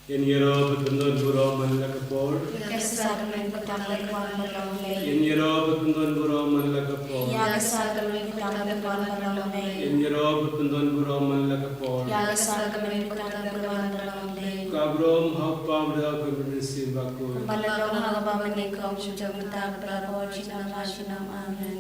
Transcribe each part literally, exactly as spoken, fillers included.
Ïa ngi ruh bad pyndon burom man la ka por. Ïa ka sar ka meng ka tang la ka wan ba long lei. Ïa ngi ruh bad pyndon burom man la ka por. Ïa ka sar ka meng ka tang la ka wan ba long lei. Ïa ngi ruh bad pyndon burom man la ka por. Ïa ka sar ka meng ka tang la ka wan ba long lei. Ka burom ha u Kpa bad ha u Khun bad ha u Mynsiem Bakhuid. Kumba la long ha kaba mynne, kum shym jong mynta bad barabor, junom ha junom. Amen.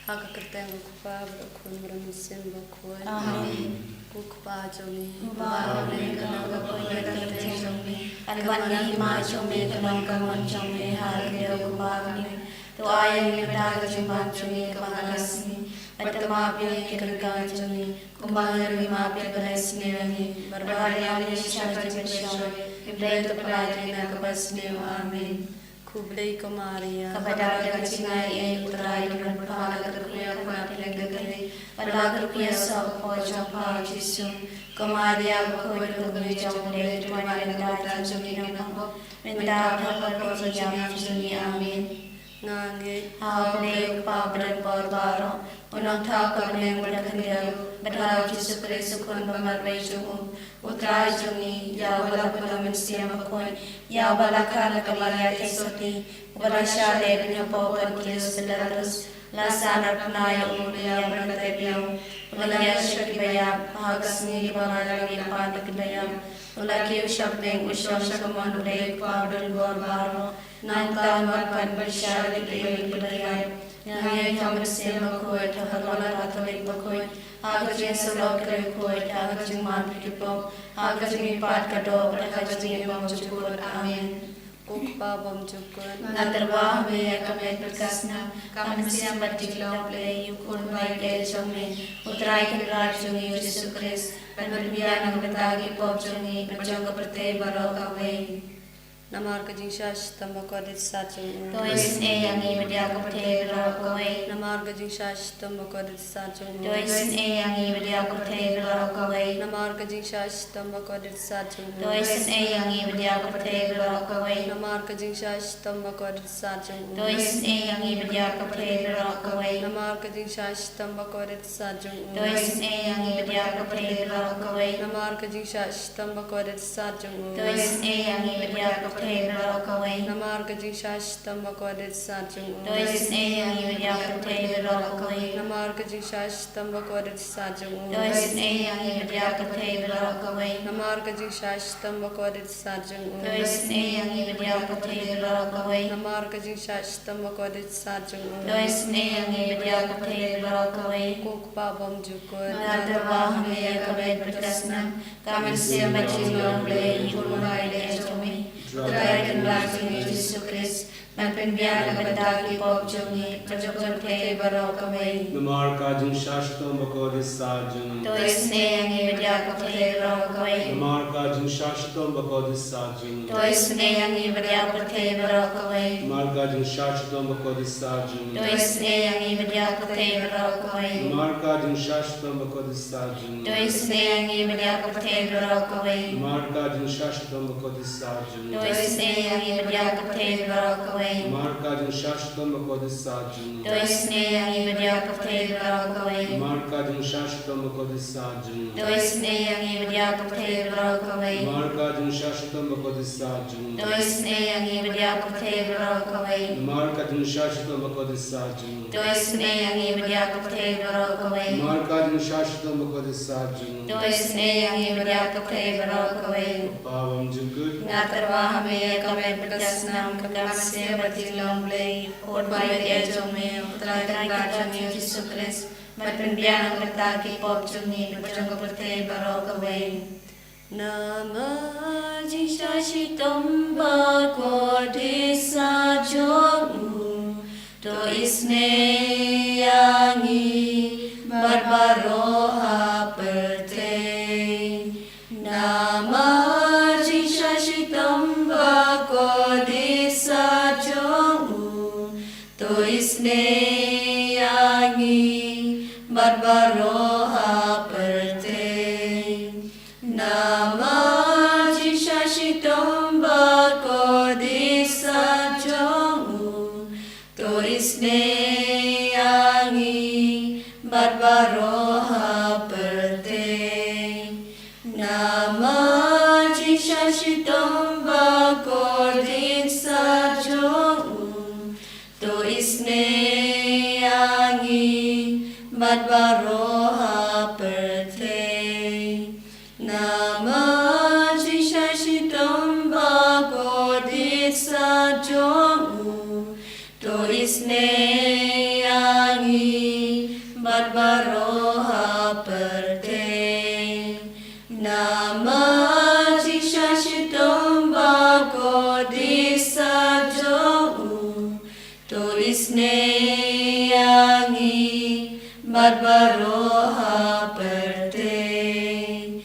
Ha ka kyrteng u Kpa bad u Khun bad u Mynsiem Bakhuid. Amen. Ko Kpa jong ngi, uba ha bneng, khublei ko ïa ka kyrteng jong me. Kan wan ka hima jong me, kan long ka mon jong me ha ka khyndew kumba ha bneng. To ai ïa ngi mynta ka jingbam jong ngi kaba nga la sngi. Bad to map ïa ngi ki ryngkang jong ngi, kumba ngi ruh ngi map ïa kiba la isniew ïa ngi. Bad wat ïa ngi sha ka jingpynshoi, hynrei to pyllait ïa ngi na kaba sniew. Amen. Khublei ko Maria, kaba don ka jingaiei, U Trai u don bad pha, la kyrkhu ïa pha na pdeng ki kynthei, bad la kyrkhu ïa u soh ka kpoh jong pha u Jisu. Ko Maria bakhuid, ko kmie jong U Blei, to duwai lem bad nga ki nongpop, mynta bad ha ka por ka jingïap jong ngi. Amen. Nga ngeit ha U Blei U Kpa badonbor baroh, u nongthaw ka bneng bad ka khyndew, bad ha U Jisu Khrist u Khun ba marwei jong u, U Trai jong ngi, ïa uba la pynlong Mynsiem Bakhuid, ïa uba la khot na ka Maria Theisotti, uba la shah leh beiñ hapoh Pontius Pilatus, la sah narphna ïa u, la ïaid ban tei bniah, u la ïaid sha kiba ïap, ha ka sngi kaba lai u la mihpat na kiba ïap, u la kiew sha bneng, u shong sha ka mon U Blei U Kpa badonbor baroh. Nangta un wan pat ban bishar ïa kiei kiei kiba ïap. Nga ngeit ha u Mynsiem Bakhuid, ha ka Balang Katholik bakhuid, ha ka jingïasyllok ki riewkhuid, ha ka jingman ki pop, ha ka jingmihpat ka doh, bad ha ka jingim bymjukut. Amen. Ko Kpa bymjukut, nga tyrwa ha me ïa ka met bad ka snam, ka mynsiem bad jinglong Blei, ïa u Khun ba ïeit jong me, U Trai Kynrad jong ngi U Jisu Khrist, ban pynbiang na ka bynta ki pop jong ngi bad jong ka pyrthei baroh kawei. Namar ka jingshah shitom bakordit sat jong u. To isynei ïa ngi bad ïa ka pyrthei baroh kawei. Namar ka jingshah shitom bakordit sat jong u. To isynei ïa ngi bad ïa ka pyrthei baroh kawei. Namar ka jingshah shitom bakordit sat jong u. To isynei ïa ngi bad ïa ka pyrthei baroh kawei. Namar ka jingshah shitom bakordit sat jong u. To isynei ïa ngi bad ïa ka pyrthei baroh kawei. Namar ka jingshah shitom bakordit sat jong u. To isynei ïa ngi bad ïa ka pyrthei baroh kawei. Namar ka jingshah shitom bakordit sat jong u. To isynei ïa ngi bad ïa ka pyrthei baroh kawei. Namar ka jingshah shitom bakordit sat jong u. To isynei ïa ngi bad ïa ka pyrthei baroh kawei. Namar ka jingshah shitom bakordit sat jong u. To isynei ïa ngi bad ïa ka pyrthei baroh kawei. Namar ka jingshah shitom bakordit sat jong u. To isynei ïa ngi bad ïa ka pyrthei baroh kawei. Namar ka jingshah shitom bakordit sat jong u. To isynei ïa ngi bad ïa ka pyrthei baroh kawei. Ko Kpa bymjukut, nga tyrwa ha me ïa ka met bad ka snam, ka mynsiem bad jinglong Blei, ïa u Khun ba ïeit jong me, U Trai Kynrad jong ngi Jisu Khrist, ban pynbiang na ka bynta ki pop jong ngi bad jong ka pyrthei baroh kawei. Namar ka jingshah shitom bakordit sat jong u. To isynei ïa ngi bad ïa ka pyrthei baroh kawei. Namar ka jingshah shitom bakordit sat jong u. To isynei ïa ngi bad ïa ka pyrthei baroh kawei. Namar ka jingshah shitom bakordit sat jong u. To isynei ïa ngi bad ïa ka pyrthei baroh kawei. Namar ka jingshah shitom bakordit sat jong u. To isynei ïa ngi bad ïa ka pyrthei baroh kawei. Namar ka jingshah shitom bakordit sat jong u. To isynei ïa ngi bad ïa ka pyrthei baroh kawei. Namar ka jingshah shitom bakordit sat jong u. To isynei ïa ngi bad ïa ka pyrthei baroh kawei. Namar ka jingshah shitom bakordit sat jong u. To isynei ïa ngi bad ïa ka pyrthei baroh kawei. Namar ka jingshah shitom bakordit sat jong u. To isynei ïa ngi bad ïa ka pyrthei baroh kawei. Namar ka jingshah shitom bakordit sat jong u. To isynei ïa ngi bad ïa ka pyrthei baroh kawei. Namar ka jingshah shitom bakordit sat jong u. To isynei ïa ngi bad ïa ka pyrthei baroh kawei. Kpa bymjukut, nga tyrwa ha me ïa ka met bad ka snam, ka mynsiem bad jinglong Blei, ïa u Khun ba ïeit jong me, U Trai Kynrad jong ngi Jisu Khrist, ban pynbiang na ka bynta ki pop jong ngi bad jong ka pyrthei baroh kawei. Namar jingshah shitom bakordit sat jong u, to isynei ïa ngi bad baroh ha pyrthei. Namar jingshah shitom bakordit sat jong u, to isynei ïa ngi bad baroh ha pyrthei. Namar jingshah shitom bakordit sat jong u, to isynei ïa ngi bad baroh ha pyrthei. Namar jingshah To isynei ïa ngi bad baroh ha pyrthei. Namar jingsha shitom bakordit sat jong u. To isynei ïa ngi bad baroh ha pyrthei. Namar jingsha shitom bakordit sat jong u. To isynei ïa ngi bad baroh ha pyrthei.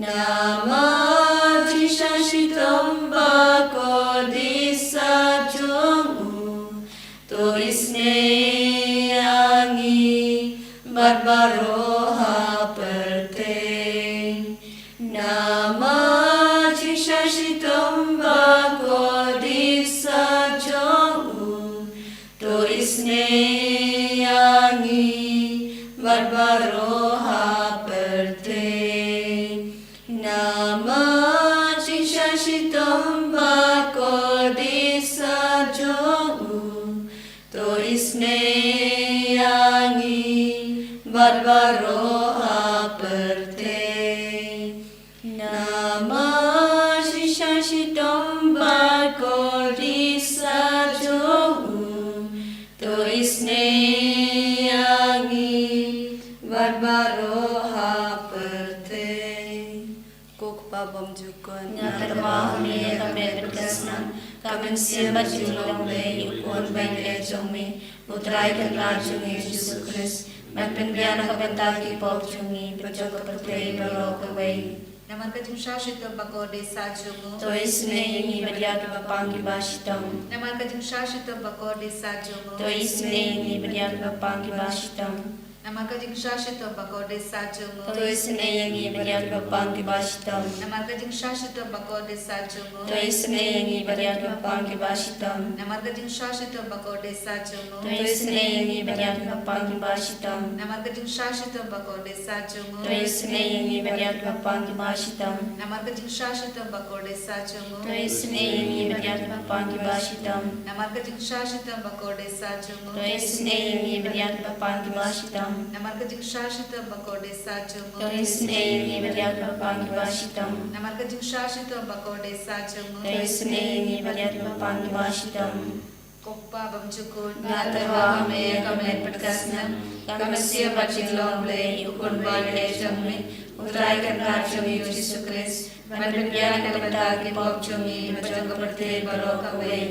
Namar jingsha shitom bakordit sat jong u. To isynei ïa ngi bad baroh ha pyrthei. Namar jingsha shitom bakordit sat jong u. To isynei ïa ngi bad baroh ha pyrthei. Namar jingsha shitom bakordit sat jong u. To isynei ïa ngi bad baroh ha pyrthei. Namar jingsha shitom bakordit sat jong u. To isynei ïa ngi bad baroh ha pyrthei. Ko Kpa bymjukut, nga tyrwa ha me ïa ka met bad ka snam, ka mynsiem bad jinglong Blei, u Khun ba ïeit jong me, U Trai Kynrad jong ngi Jisu Khrist, ban pynbiang na ka bynta ki pop jong ngi bad jong ka pyrthei baroh kawei. Namar ka jingsha shitom bakordit sat jong u. To isynei ïa ngi bad ïa kiba pang kiba shitom. Namar ka jingsha shitom bakordit sat jong u. To isynei ïa ngi bad ïa kiba pang kiba shitom. Namar ka jingsha shitom bakordit sat jong u. To isynei ïa ngi bad ïa kiba pang kiba shitom. Namar ka jingsha shitom bakordit sat jong u. To isynei ïa ngi bad ïa kiba pang kiba shitom. Namar ka jingsha shitom bakordit sat jong u. To isynei ïa ngi bad ïa kiba pang kiba shitom. Namar ka jingsha shitom bakordit sat jong u. To isynei ïa ngi bad ïa kiba pang kiba shitom. Namar ka jingsha shitom bakordit sat jong u. To isynei ïa ngi bad ïa kiba pang kiba shitom. Namar ka jingsha shitom bakordit sat jong u. To isynei ïa ngi bad ïa kiba pang kiba shitom. Namar ka jingsha shitom bakordit sat jong u. To isynei ïa ngi bad ïa kiba pang kiba shitom. Namar ka jingsha shitom bakordit sat jong u. To isynei ïa ngi bad ïa kiba pang kiba shitom. Ko Kpa bymjukut, nga tyrwa ha me ïa ka met bad ka snam, ka mynsiem bad jinglong Blei, u Khun ba ïeit jong me, U Trai Kynrad jong ngi Jisu Khrist, ban pynbiang na ka bynta ki pop jong ngi bad jong ka pyrthei baroh kawei.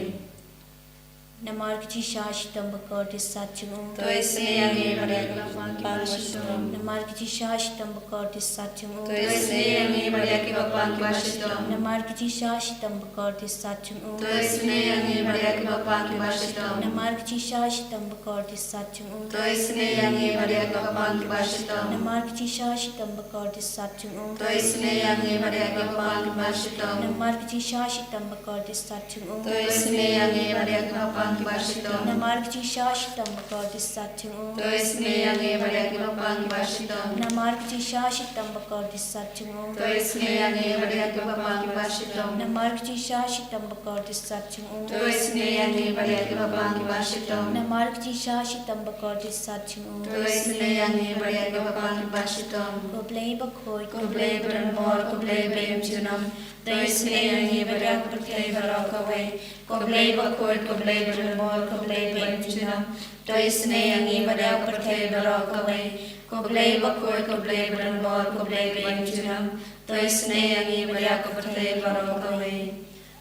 Namar ka jingsha shitom bakordit sat jong u. To isynei ïa ngi bad ïa kiba pang kiba shitom. Namar ka jingsha shitom bakordit sat jong u. To isynei ïa ngi bad ïa kiba pang kiba shitom. Namar ka jingsha shitom bakordit sat jong u. To isynei ïa ngi bad ïa kiba pang kiba shitom. Namar ka jingsha shitom bakordit sat jong u. To isynei ïa ngi bad ïa kiba pang kiba shitom. Namar ka jingsha shitom bakordit sat jong u. To isynei ïa ngi bad ïa kiba pang kiba shitom. Namar ka jingsha shitom bakordit sat jong u. To isynei ïa ngi bad ïa kiba pang kiba shitom. Namar ka jingsha shitom bakordit sat jong u. To isynei ïa ngi bad ïa kiba pang kiba shitom. Namar ka jingsha shitom bakordit sat jong u. To isynei ïa ngi bad ïa kiba pang kiba shitom. Namar ka jingsha shitom bakordit sat jong u. To isynei ïa ngi bad ïa kiba pang kiba shitom. Namar ka jingsha shitom bakordit sat jong u. To isynei ïa ngi bad ïa kiba pang kiba shitom. Ko Blei bakhuid, ko Blei badonbor, ko Blei ba im junom. To isynei ïa ngi bad ïa ka pyrthei baroh kawei. Ko Blei bakhuid, ko Blei badonbor, ko Blei ba im junom. To isynei ïa ngi bad ïa ka pyrthei baroh kawei. Ko Blei bakhuid, ko Blei badonbor, ko Blei ba im junom. To isynei ïa ngi bad ïa ka pyrthei baroh kawei.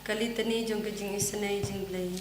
Ka litani jong ka jingisynei jingblei.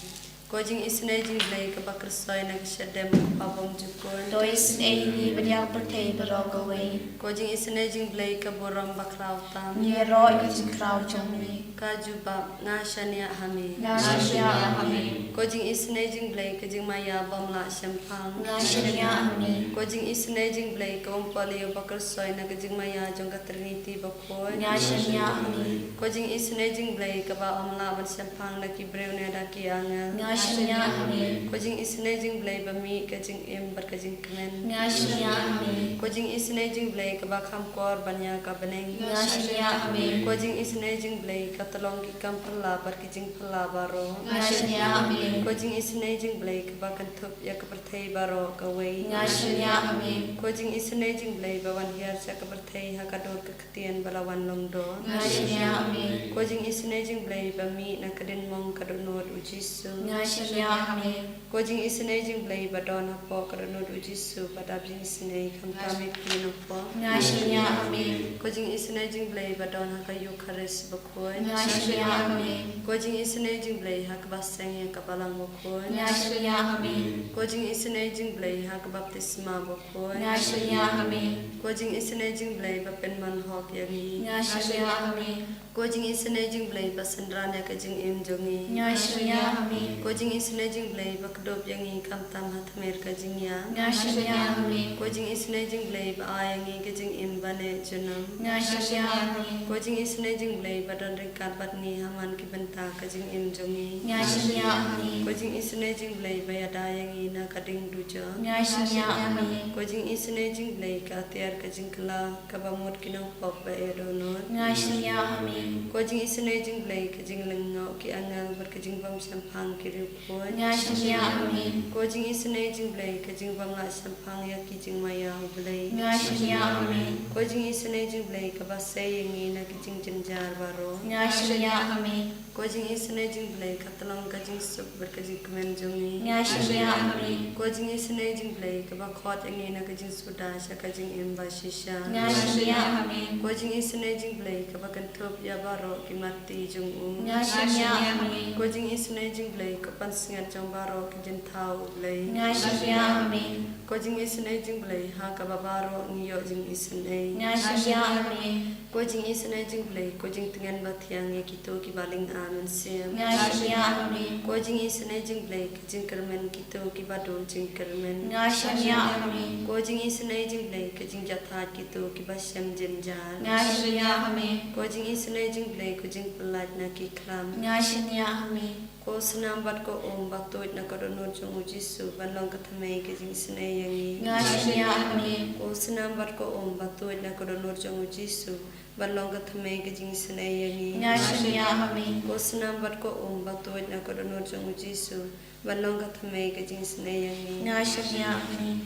Ko jingisynei jingblei kaba kyrshoi na ka shadem u Kpa bymjukut. To isynei ïa ngi bad ïa ka pyrthei baroh kawei. Ko jingisynei jingblei ka burom bakhraw tam. Ngi ïaroh ïa ka jingkhraw jong me. Ka jubab, nga shaniah ha me. Nga shaniah ha me. Ko jingisynei jingblei ka jingmaïa bym lah shemphang. Nga shaniah ha me. Ko jingisynei jingblei ka umpohliew ba kyrshoi na ka jingmaïa jong ka Trinity bakhuid. Nga shaniah ha me. Ko jingisynei jingblei kaba ym lah ban shemphang da ki briew ne da ki angel. Nga Shania ha me. Ko jingisynei jong U Blei ba mih ka jingim bad ka jingkmen. Nga shania ha me. Ko jingisynei jong U Blei kaba kham kor ban ïa ka bneng. Nga shania ha me. Ko jingisynei jong U Blei ka tyllong ki kam phylla bad ki jingphylla baroh. Nga shania ha me. Ko jingisynei jong U Blei kaba kynthup ïa ka pyrthei baroh kawei. Nga shania ha me. Ko jingisynei jong U Blei ba wan hiar sha ka pyrthei ha ka dur ka ktien ba la wan long doh. Nga shania ha me. Ko jingisynei jong U Blei ba mih na ka dien mong ka dohnud U Jisu. Nga shania ha me. Ko jingisynei jong U Blei ba don hapoh ka dohnud U Jisu ba dap jingisynei khamtam ïa ki nongpop. Nga shania ha me. Ko jingisynei jong U Blei ba don ha ka Eukharist bakhuid. Nga shania ha me. Ko jingisynei jong U Blei ha kaba seng ïa ka Balang bakhuid. Nga shania ha me. Ko jingisynei jong U Blei ha ka baptisma bakhuid. Nga shania ha me. Ko jingisynei jong U Blei ba pynman hok ïa ngi. Nga shania ha me. Ko jingisynei jong U Blei ba synran ïa ka jingim jong ngi. Nga shania ha me. Ko jingisynei jong U Blei ba kdup ïa ngi khamtam ha tmier ka jingïap. Nga shania ha me. Ko jingisynei jong U Blei ba ai ïa ngi ka jingim ba neh junom. Nga shania ha me. Ko jingisynei jong U Blei ba don ryngkat bad ngi ha man ki bynta ka jingim jong ngi. Nga shania ha me. Ko jingisynei jong U Blei ba ïada ïa ngi na ka ding dujok. Nga shania ha me. Ko jingisynei jong U Blei ka atiar ka jingkylla kaba mut ki nongpop ba eh dohnud. Nga shania ha me. Ko jingisynei jong U Blei ka jinglyngngoh ki angel bad ka jingbym shemphang ki riewkhuid. Nga shania ha me. Ko jingisynei jong U Blei ka jingbym lah shemphang ïa ki jingmaïa U Blei. Nga shania ha me. Ko jingisynei jong U Blei kaba sei ïa ngi na ki jingjynjar baroh. Nga shania ha me. Ko jingisynei jong U Blei ka tyllong ka jingsuk bad ka jingkmen jong ngi. Nga shania ha me. Ko jingisynei jong U Blei kaba khot ïa ngi na ka jingsuda sha ka jingim ba shisha. Nga shania ha me. Ko jingisynei jong U Blei kaba kynthup ïa baroh ki matti jong u. Nga shania ha me. Ko jingisynei jong U Blei ka pansngiat jong baroh ki jingthaw U Blei. Nga shania ha me. Ko jingisynei jong U Blei ha kaba baroh ngi ïoh jingisynei. Nga shania ha me. Ko jingisynei jong U Blei, ko jingtngen ba thiang ïa kito kiba lynga mynsiem. Nga shania ha me. Ko jingisynei jong U Blei, ka jingkyrmen kito kiba duh jingkyrmen. Nga shania ha me. Ko jingisynei jong U Blei, ka jingjahthait kito kiba shem jynjar. Nga shania ha me. Ko jingisynei jong U Blei, ko jingpyllait na ki khlam. Nga shania ha me. Ko snam bad ko um ba tuid na ka dohnud jong U Jisu ban long ka thymmei ka jingisynei ïa ngi. Nga shania ha me. Ko snam bad ko um ba tuid na ka dohnud jong U Jisu ban long ka thymmei ka jingisynei ïa ngi. Nga shania ha me. Ko snam bad ko um ba tuid na ka dohnud jong U Jisu ban long ka thymmei ka jingisynei ïa ngi. Nga shania ha me.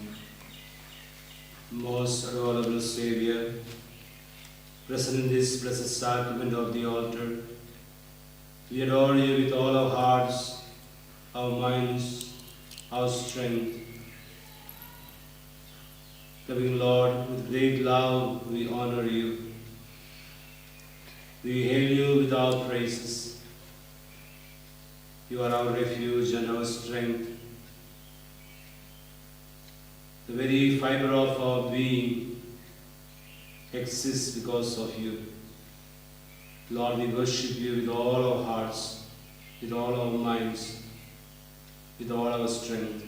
Most adorable Savior, present in this blessed sacrament of the altar, we adore you with all our hearts, our minds, our strength. Loving Lord, with great love we honor you. We hail you with our praises. You are our refuge and our strength. The very fiber of our being exists because of you. Lord, we worship you with all our hearts, with all our minds, with all our strength.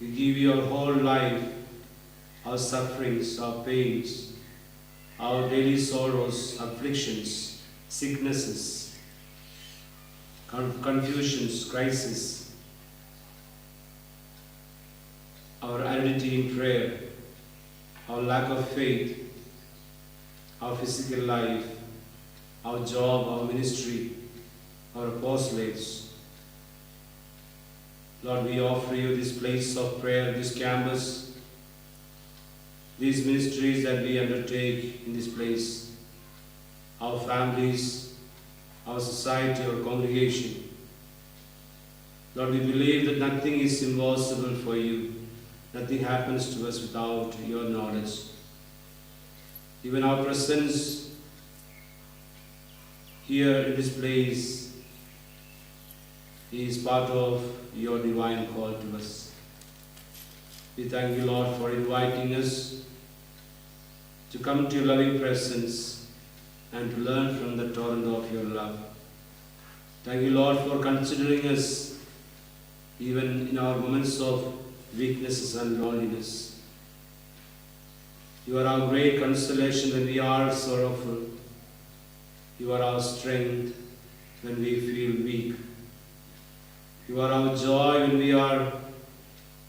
We give you our whole life, our sufferings, our pains, our daily sorrows, afflictions, sicknesses, con- confusions, crises, our aridity in prayer, our lack of faith, our physical life, our job, our ministry, our apostolates. Lord, we offer you this place of prayer, this campus, these ministries that we undertake in this place, our families, our society, our congregation. Lord, we believe that nothing is impossible for you. Nothing happens to us without your knowledge. Even our presence here in this place is part of your divine call to us. We thank you, Lord, for inviting us to come to your loving presence and to learn from the torrent of your love. Thank you, Lord, for considering us even in our moments of weaknesses and loneliness. You are our great consolation when we are sorrowful. You are our strength when we feel weak. You are our joy when we are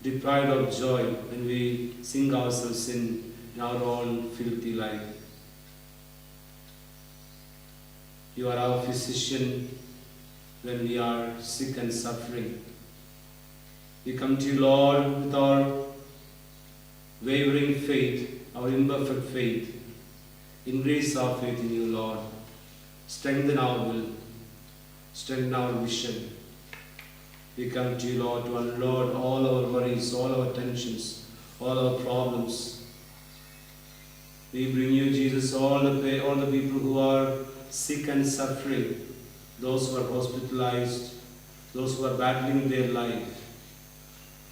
deprived of joy, when we sink ourselves in, in our own filthy life. You are our physician when we are sick and suffering. We come to you, Lord, with our wavering faith, our imperfect faith. Increase our faith in you, Lord. Strengthen our will. Strengthen our vision. We come to you, Lord, to unload all our worries, all our tensions, all our problems. We bring you, Jesus, all the pa- all the people who are sick and suffering, those who are hospitalized, those who are battling their life,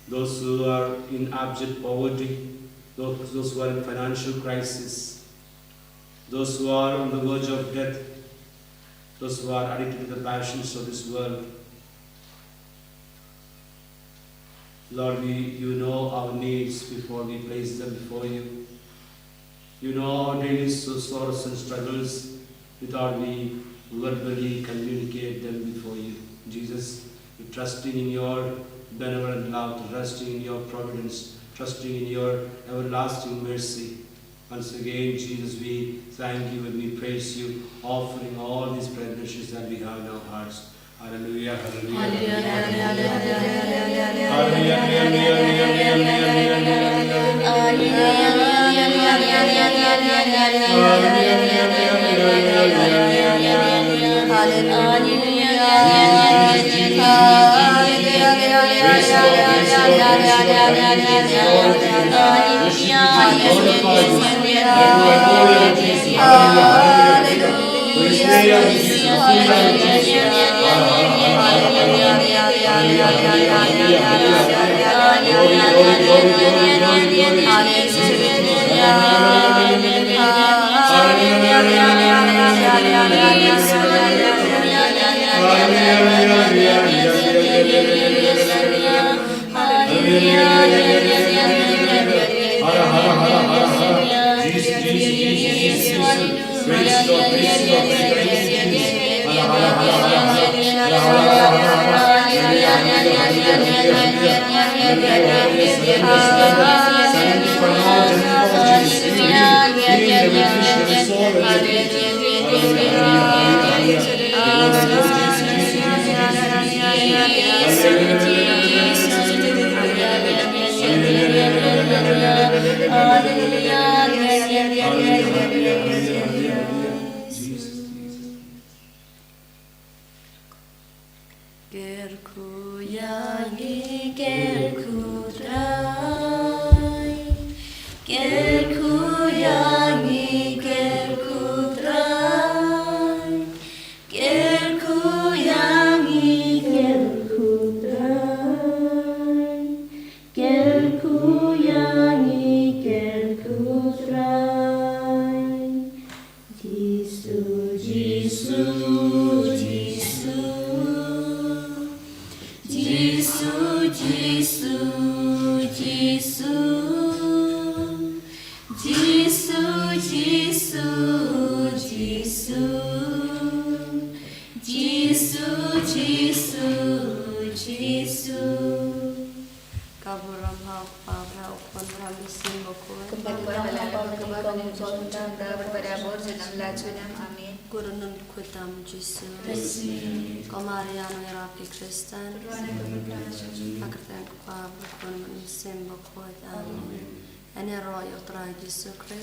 those who are in abject poverty, those, those who are in financial crisis, those who are on the verge of death, those who are addicted to the passions of this world. Lord, we, you know our needs before we place them before you. You know our daily so- sorrows and struggles without we verbally communicate them before you. Jesus, we trusting in your benevolent love, trusting in your providence, trusting in your everlasting mercy. Once again, Jesus, we thank you and we praise you, offering all these prayer petitions that we have in our hearts. Hallelujah, hallelujah. Kyrkhu ïa ngi, kyrkhu Trai. Kyrkhu ïa ngi, kyrkhu Trai. Kyrkhu ïa ngi, kyrkhu Trai. Kyrkhu ïa ngi, kyrkhu Trai. Jisu, Jisu, Jisu. Jisu, Jisu, Jisu. Jisu, Jisu, Jisu. Jisu, Jisu, Jisu. Ka burom ha u Kpa bad ha u Khun bad ha u Mynsiem Bakhuid. Kumba dei ha u Kpa, bad ha u Khun, bad ha u Mynsiem Bakhuid. Amen. Ko Dohnud khuid tam Jisu. Ko Maria nongïarap ki Kristan. Ha ka kyrteng u Kpa bad u Khun bad u Mynsiem Bakhuid. Amen. Amen. Ïaroh ïa u Trai Jisu Khrist.